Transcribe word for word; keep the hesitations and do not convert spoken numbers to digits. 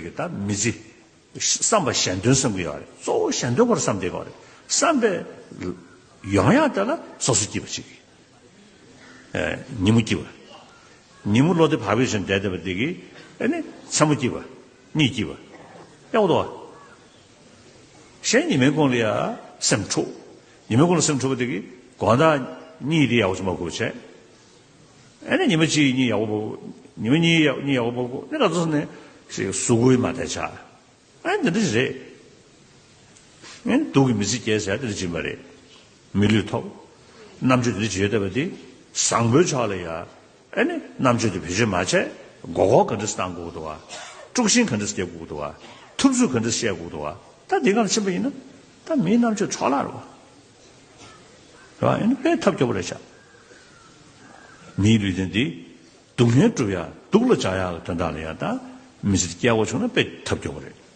གི་ད་མི་ཚེ་བསམ་པ་གཞན་དོན་བསམ་གྱི་ཡོད་རེད། གཙོ་བོ་གཞན་དོན་སྐོར་བསམ་བསྡད་ཀྱི་ཡོད་རེད། བསམ་པའི་ཡོང་ཡག་དེ་ལ་སོ་སོ་སྐྱིད་པ་བྱེད་ཀྱི། ཨེ། ཉིན་མོ་སྐྱིད་པ། ཉིན་མོ་བློ་བདེ་བག་ཕེབས་བྱས་བསྡད་བསྡད་པ་དེ་གིས་ཨ་ནི་མཚན་མོ་སྐྱིད་པ། གཉིད་སྐྱིད་པ། ཡག་པོ་འདུག་བ། གཞན་ཉི་མའི་གུང་ལ་ཡ་སེམས་འཁྲུག་ཉི་མའི་གུང་ལ་སེམས་འཁྲུག་པ་དེ་གིས་དགོང་དག་གཉིད་དེ་ཡག་པོ་ཅིག་མ་ཁུག་བྱས། ཨ་ནི་ཉི་མ་གཅིག་གཉིད་ཡག་པོ་མ་ཁུག་ཉི་མ་གཉིས་ཡག་གཉིད་ཡག་པོ་མ་ཁུག་ཨ་ནི་ལ་དྭགས་ས་ནས་ཞིག་གཟུགས་པོ་མ་བདེ་ཆགས། ཨ་ནི་འདི་འདྲ་ཞིག་རེད། ཨ་ནི་སྡུག་གི་མི་ཚེ་སྐྱེལ་ཟེར་དེ་འདྲ་ཅིག་མ་རེད། མི་ལུས་ཐོབ། རྣམ་དཔྱོད་དེ་འདྲ་ཅིག་ཡོད་བསྡད་པ་དེ་བཟང་པོའི་ཕྱོགས་ལ་ཡ། ཨ་ནི་རྣམ་དཔྱོད་དེ་བེད་སྤྱོད་མ་བྱས། མགོ་སྐོར་ག་འདྲ་སེ་བཏང་དགོས་ཀྱི་འདུག་བ། དཀྲུག་ཤིང་ག་འདྲ་སེ་རྒྱག་དགོས་ཀྱི་འདུག་བ། ཐུབ་ཚོད་ག་འདྲ་སེ་བཤད་དགོས་ཀྱི་འདུག་བ། ད་འདི་སྒང་ལ་ཕྱིན་པ་ཡིན་ན། ད་མིའི་རྣམ་དཔྱོད་འཕྲོ་བརླག་རེད་བ། རེད་བ། ཨ་ནི་དཔེ་ཐབས་སྐྱོ་པོ་རེད་ཤག་མིའི་ལུས་རྟེན་འདི་སྡུག་བསྔལ་སྒྲུབ་ཡ་སྡུག་ལ་སྦྱང་ཡ་གི་དོན་དག་ལ་ཡ། ད་མི་ཚེ་འདི་སྐྱེལ་དགོས་བྱུང་ན་དཔེ་ཐབས་སྐྱོ་པོ་རེད།